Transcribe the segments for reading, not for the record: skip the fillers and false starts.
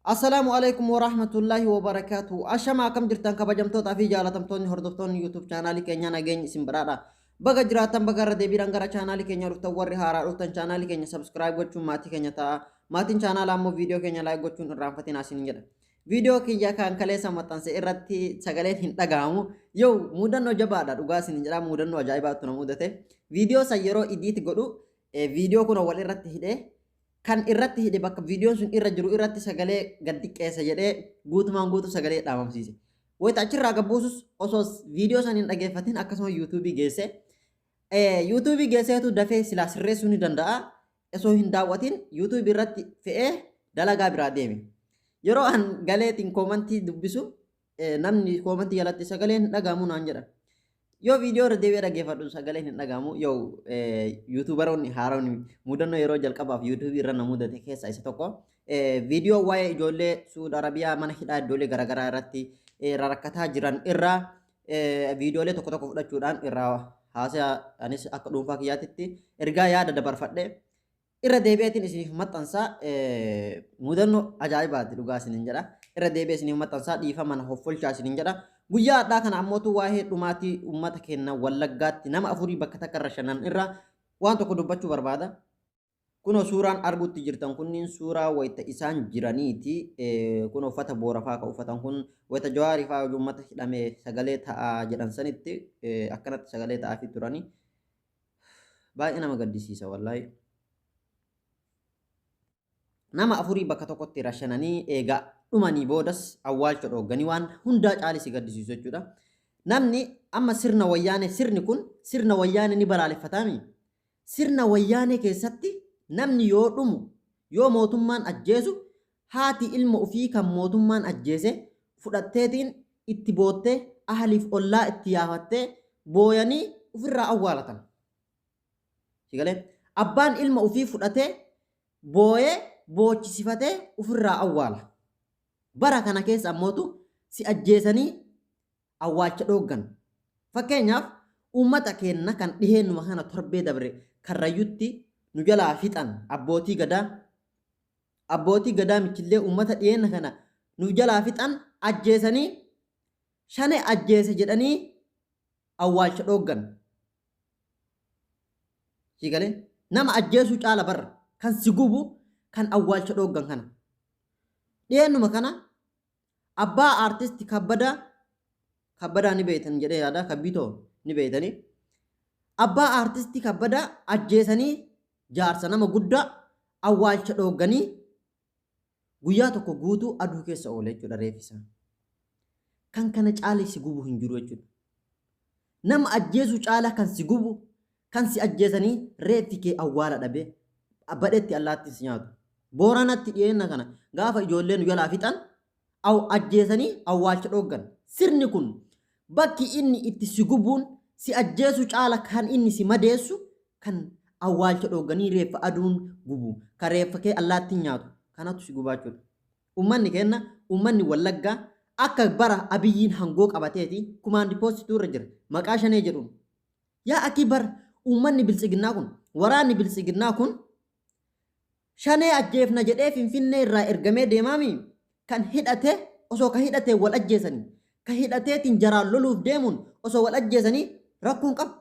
Assalaamu alaikum warahmatullaahi wabarakaatu. Ashama, akkam jirtan kabajamtootaa fi jaalatamtoonni hordoftoonni YouTube chaanaalii keenyaa? Nageenyi isin badhaadha. Baga jiraattan, baga irra deebiidhaan gara chaanaalii keenya dhuftan. Warri haaraa dhuftan chaanaalii keenya subscribe gochuun maatii keenya ta'a. Maatiin chaanaalaa ammoo viidiyoo keenya like gochuun irraanfatinaa isin jedha. Viidiyoo kiyya kan kaleessa maxxanse irratti sagaleen hin dhaga'amu. Yoo mudannoo jabaadha, dhugaa isin jedha, mudannoo ajaa'ibaatu na mudate. Viidiyoo san yeroo edit godhu viidiyoo kun wal irratti hidhee, kan irratti hidhe bakka viidiyoon sun irra jiru irratti sagalee gad xiqqeessa jedhee guutumaan guutuu sagalee dhaabamsiise. Wayita achirraa gabbuusus osoo viidiyoo san hin dhageeffatin akkasuma yuutuubii geesse. Yuutuubii geesseetu dafee silaa sirreessuu ni danda'a. Osoo hin daawwatin yuutuubii irratti fe'ee dalagaa biraa deeme. Yeroo an galeetiin koomantii dubbisu, namni koomantii jalatti sagaleen hin dhaga'amu naan jedha. Yoo viidiyoo irra deebi'ee dhaggeeffadhu sagaleen hin dhaga'amu. Yoo yuutuubaroonni haaronni, mudannoo yeroo jalqabaaf yuutuubii irra na mudate keessaa isa tokko. Viidiyoo waa'ee ijoollee Suud Arabiyaa mana hidhaa iddoolee garaagaraa irratti rarakkataa jiran irraa viidiyoolee tokko tokko fudhachuudhaan irraa haasa'aa, anis akka dhuunfaa kiyyaatitti ergaa yaada dabarfadhe irra deebi'eetiin isiniif maxxansaa. Mudannoo ajaa'ibaati, dhugaa isiniin jedha. Irra deebi'ee isiniif maxxansaa, dhiifama na hoffolchaa isiniin jedha. Guyyaa har'aa kana ammootu waa'ee dhumaatii uummata keenya Wallaggaatti nama afurii bakka takka irra shanan irraa waan tokko dubbachuu barbaada. Kunoo suuraan arguutti jirtan kunniin suuraa wayita isaan jiraniiti. Kun uffata boorafaa kan uffatan kun wayita Jawaarii fa'aa uummata hidhame sagalee ta'aa jedhan sanitti akkanatti sagalee ta'aafii turani. Baay'ee nama gaddisiisa wallaahi. Nama afurii bakka tokkotti rashananii eegaa dhumanii boodas awwaalcha dhoogganii, waan hundaa caalii si gaddisiisu jechuudha. Namni amma sirna Wayyaanee, sirni kun sirna Wayyaanee ni balaaleffataami. Sirna Wayyaanee keessatti namni yoo dhumu, yoo mootummaan ajjeesu, haati ilma ofii kan mootummaan ajjeese fudhatteetiin itti boottee, ahaliif ollaa itti yaafattee booyanii ofirraa awwaalatan. Sigalee abbaan ilma ofii fudhatee booyee boochisifatee ofirraa awwaala. Bara kana keessa ammootu si ajjeesanii awwaalcha dhooggan. Fakkeenyaaf, uummata keenna kan dhiheennuma kana torbee dabre Karrayyutti nu jalaa fixan, abbootii gadaa. Abbootii gadaa michillee uummata dhiyeenna kana nu jalaa fixan ajjeesanii, Shane ajjeese jedhanii awwaalcha dhooggan. Siigalee nama ajjeesuu caala barra kan si gubu kan awwaalcha dhooggan kana. Dhiyeennuma kana abbaa aartisti Kabbadaa, Kabbadaa ni beektan jedhee yaada, Kabbiitoo ni beektanii. Abbaa aartisti Kabbadaa ajjeesanii, jaarsa nama guddaa awwaalcha dhoogganii, guyyaa tokko guutuu aduu keessa oole jechuudha reeffi isaa. Kan kana caalee si gubu hin jiru jechuudha. Nama ajjeesuu caalaa kan si gubu kan si ajjeesanii reeffi kee awwaala dhabee badhetti allaattiin si nyaatu. Booranatti dhiyeenna kana gaafa ijoollee nu jalaa fixan ajjeesanii awwaalcha dhooggan. Sirni kun bakki inni itti si gubuun si ajjeesuu caala kan inni si madeessu kan awwaalcha dhoogganii reeffa aduun gubu, kan reeffa kee allaattiin nyaatu kanatu si gubaa jechuudha. Uummanni keenna, uummanni Wallaggaa akka bara Abiyyiin hangoo qabateeti kumaandi poostituu irra jira maqaa Shanee jedhuun. Yaa akii, bar uummanni biltsiginnaa kun, waraanni biltsiginnaa kun Shanee ajjeefna jedhee Finfinnee irraa ergamee deemaami. Kan hidhate osoo ka hidhatee wal ajjeesanii, ka hidhateetiin jaraan loluuf deemuun osoo wal ajjeesanii rakkoon qabu.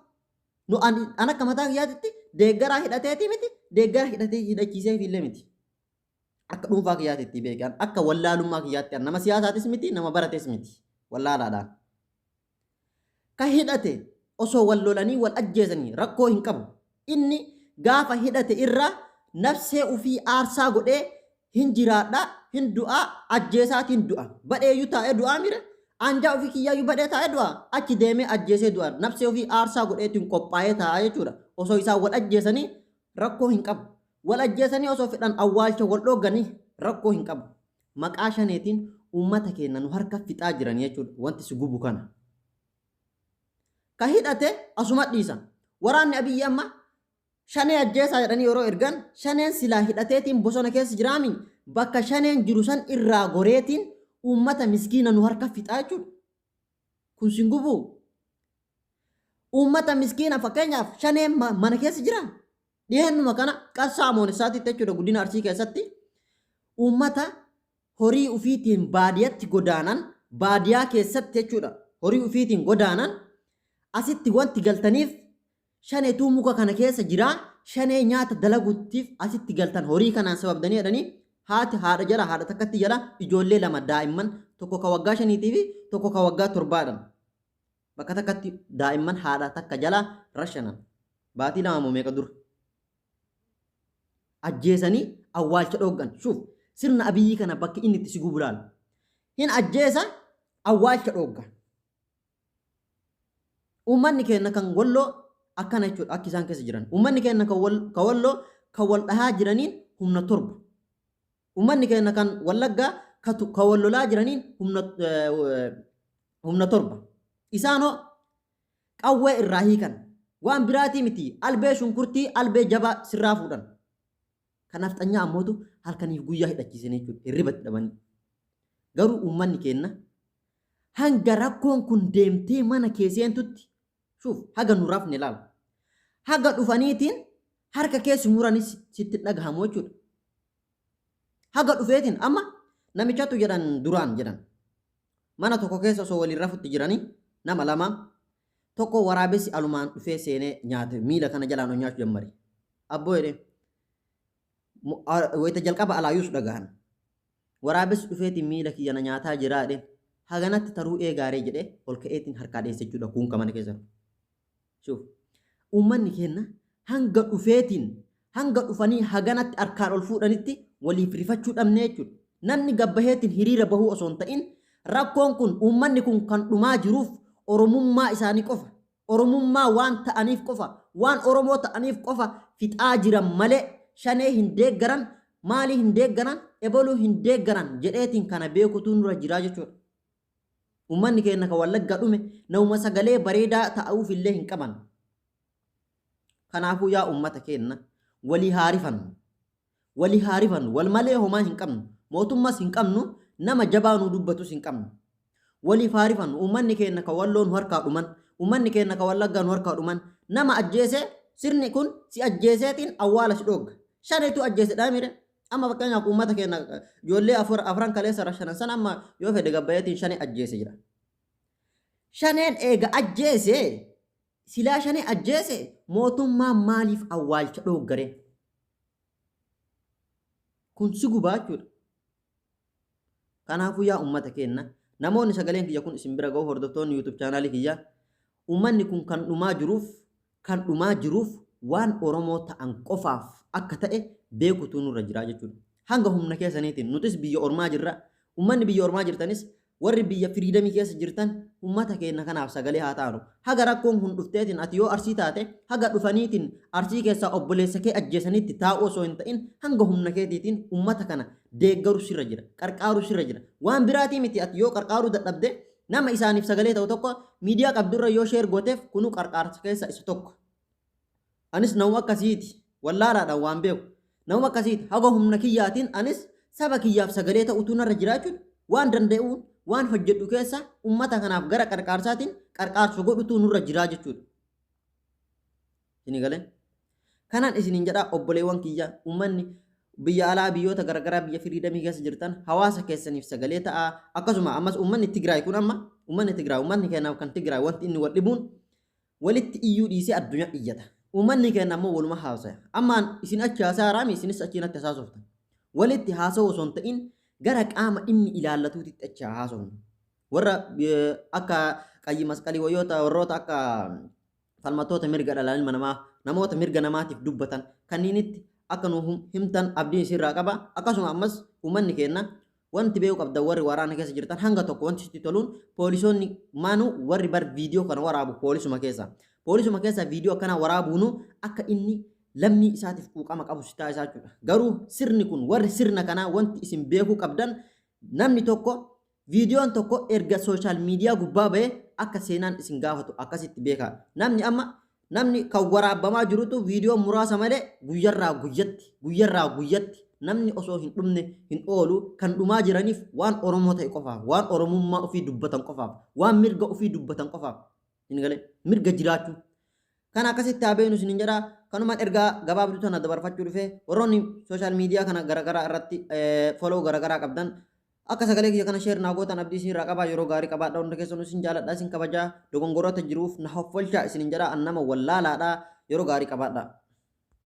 Nu an akka mataa kiyyaatitti deeggaraa hidhateetii miti, deeggara hidhatee hidhachiisee illee miti. Akka dhuunfaa kiyyaatitti beekan, akka wallaalummaa kiyyaatti, nama siyaasaatis miti, nama barates miti, wallaalaadhaan. Ka hidhate osoo wal lolanii wal ajjeesanii rakkoo hin qabu. Inni gaafa hidhate irraa nafsee ufii aarsaa godhee hin jiraadha, hin du'aa, ajjeesaatiin du'a. Badheeyyuu taa'ee du'aa mire, anjaa ofii kiyyaayyuu badhee taa'ee du'a, achi deemee ajjeesee du'a. Nafsee ofii aarsaa godheetiin qophaa'ee taa'a jechuudha. Osoo isaan wal ajjeesanii rakkoo hin qabu. Wal ajjeesanii osoo fedhan awwaalcha wal dhoogganii rakkoo hin qabu. Maqaa Shaneetiin uummata keenya nu harka fixaa jiran jechuudha, wanti si gubu kana. Ka hidhate asuma dhiisa. Waraanni Abiyyi amma Shanee ajjeesaa jedhanii yeroo ergan, Shaneen silaa hidhateetiin bosona keessa jiraami, bakka Shaneen jiru san irraa goreetiin uummata miskiina nu harka fixaa jechuudha. Kun sin gubuu? Uummata miskiina, fakkeenyaaf, Shaneen mana keessa jira. Dhiyeennuma kana Qarsaa Amoonessaatitti jechuudha, guddina Arsii keessatti uummata horii ufiitiin baadiyatti godaanan, baadiyaa keessatti jechuudha, horii ufiitiin godaanan, asitti wanti galtaniif shaneetuu muka kana keessa jira, shanee nyaata dalaguttiif asitti galtan horii kanaan sababdanii jedhanii, haati haadha jala haadha takkatti jala ijoollee lama daa'imman, tokko ka waggaa 5 fi tokko ka waggaa 7dhaan bakka takkatti daa'imman haadha takka jala rashanan baatii 2 moo meeqa dura ajjeesanii awwaalcha dhooggan. Shuuf, sirna Abiyyii kana bakki inni itti si gubu laala. Hin ajjeesa, awwaalcha dhoogga. Uummanni keenya kan Walloo akkana jechuudha, akka isaan keessa jiran. Uummanni keenya kan Walloo kan wal dhahaa jiraniin humna 7. Uummanni keenya kan Wallaggaa kan wal lolaa jiraniin humna 7. Isaanoo qawwee irraa hiikan. Waan biraatii miti, albee shunkurtii, albee jabaa sirraa fuudhan. Kanaaf xanyaa ammootu halkaniif guyyaa hidhachiisan jechuudha, hirribatti dhabanii. Garuu uummanni keenya hanga rakkoon kun deemtee mana kee seentutti, shuuf, haga nu rafne laala. Haga dhufaniitiin harka keessa muranis sitti dhagahamu jechuudha. Haga dhufeetiin amma namichatu jedhan duraan jedhan. Mana tokko keessa osoo waliin rafutti jiranii nama lama tokko waraabessi alumaan dhufee seenee nyaate, miila kana jalaan ol nyaachuu jammare. Abboo jedhee wayita jalqaba alaayuus dhagahan. Waraabessi dhufeetiin miila kiyya na nyaataa jiraa jedheen. Haganatti taruu eegaaree jedhee ol ka'eetiin harkaa dheesse jechuudha kuunka mana keessa. Shuuf, uummanni keenya hanga dhufeetiin, hanga dhufanii haganatti harkaan ol fuudhanitti waliif rifachuu dhabnee jechuudha. Namni gabbaheetiin hiriira bahuu osoo hin ta'in, rakkoon kun, uummanni kun kan dhumaa jiruuf Oromummaa isaanii qofa. Oromummaa waan ta'aniif qofa, waan Oromoo ta'aniif qofa fixaa jiran malee shanee hin deeggaran, maalii hin deeggaran, eboluu hin deeggaran jedheetiin kana beekutu nurra jiraa jechuudha. Uummanni keenya kan Wallaggaa dhume nama sagalee bareedaa ta'uuf illee hin qaban. Kanaafuu yaa uummata keenya, walii haa rifannu. Walii haa rifannu. Wal malee homaa hin qabnu. Mootummas hin qabnu. Nama jabaa nu dubbatus hin qabnu. Waliif haa rifannu. Uummanni keenya kan Walloo nu harkaa dhuman. Uummanni keenya kan Wallaggaa nu harkaa dhuman. Nama ajjeesee sirni kun si ajjeeseetiin awwaala si dhoogga. Shaneetu ajjeese dhaamire. Amma fakkeenyaaf uummata keenya ijoollee afran kaleessa rashanan sana amma yoo fedhe gabbayeetiin shanee ajjeese jira. Shaneen eega ajjeese, silaa shanee ajjeese, mootummaan maaliif awwaalcha dhooggare? Kun si gubaa jechuudha. Kanaafuu yaa uummata keenya, namoonni sagaleen kiyya kun isin bira ga'u, hordoftoonni YouTube chaanaalii kiyya, uummanni kun kan dhumaa jiruuf waan Oromoo ta'an qofaaf akka ta'e beekutu nurra jira jechuudha. Hanga humna keessaniitiin nutis biyya ormaa jirra. Uummanni biyya ormaa jirtanis, warri biyya freedomii keessa jirtan, uummata keenya kanaaf sagalee haa taanu. Haga rakkoon kun dhufteetiin, ati yoo Arsii taate, haga dhufaniitiin Arsii keessaa obboleessa kee ajjeesanitti taa'u osoo hin ta'in, hanga humna keetiitiin uummata kana deeggaru sirra jira. Qarqaaru sirra jira. Waan biraatii miti, ati yoo qarqaaruu dadhabde, nama isaaniif sagalee ta'u tokko miidiyaa qabdurra yoo share gooteef, kunuu qarqaarsa keessa isa tokko. Anis nama akkasiiti. Wallaalaadhaan waan beeku. Nama akkasiiti. Haga humna kiyyaatiin anis saba kiyyaaf sagalee ta'utu narra jira jechuudha. Waan danda'uun waan hojjedhu keessa uummata kanaaf gara qarqaarsaatiin qarqaarsa godhutu nurra jira jechuudha. Isin galee? Kanaan isiniin jedhaa, obboleewwan kiyya, uummanni biyya alaa, biyyoota garaagaraa, biyya freedomii keessa jirtan, hawaasa keessaniif sagalee ta'a. Akkasuma ammas uummanni Tigraay kun, amma uummanni Tigraay, uummanni keenyaaf kan Tigraay, wanti inni wal dhibuun walitti iyyuu dhiisee addunyaa iyyata. Uummanni keenya ammoo waluma haasaya. Ammaan isin achi haasaa raami, isinis achi natti hasaasoftan. Walitti haasa'uu osoo hin ta'in, gara qaama dhimmi ilaallatuutitti achi haa haasofnu. Warra akka qayyi masqalii wayyoota, warroota akka falmattoota mirga dhala ilma namaa, namoota mirga namaatiif dubbatan kanniinitti akka nu himtan abdiin isinirraa qaba. Akkasuma ammas uummanni keenya wanti beekuu qabdan, warri waraana keessa jirtan, hanga tokko wanti sitti toluun poolisoonni maanu warri bar viidiyoo kana waraabu poolisuma keessa. Poolisuma keessa viidiyoo akkanaa waraabuunu akka inni lammii isaatiif quuqama qabu si taasisaa jechuudha. Garuu sirni kun, warri sirna kanaa, wanti isin beekuu qabdan, namni tokko viidiyoon tokko erga social media gubbaa bahee akka seenaan isin gaafatu akkasitti beekaa. Namni amma namni kan waraabamaa jirutu viidiyoo muraasa malee guyyarraa guyyatti, guyyarraa guyyatti namni osoo hin dhumne hin oolu. Kan dhumaa jiraniif waan Oromoo ta'e qofaaf, waan Oromummaa ofii dubbatan qofaaf, waan mirga ofii dubbatan qofaaf. Hin galee mirga jiraachuu. Kana akkasitti haa beeknu isiniin jedha. Kanumaan ergaa gabaabduu tana dabarfachuu dhufe. Warroonni social media kana garaagaraa irratti follow garaagaraa qabdan Akka sagalee kiyya kana share naa gootan abdii isin irraa qabaa. Yeroo gaarii qabaadha. Hunda keessanuu isin jaaladha, isin kabajaa. Dogongoroota jiruuf na hoffolchaa isinin jedha. An nama wallaalaadha. Yeroo gaarii qabaadha.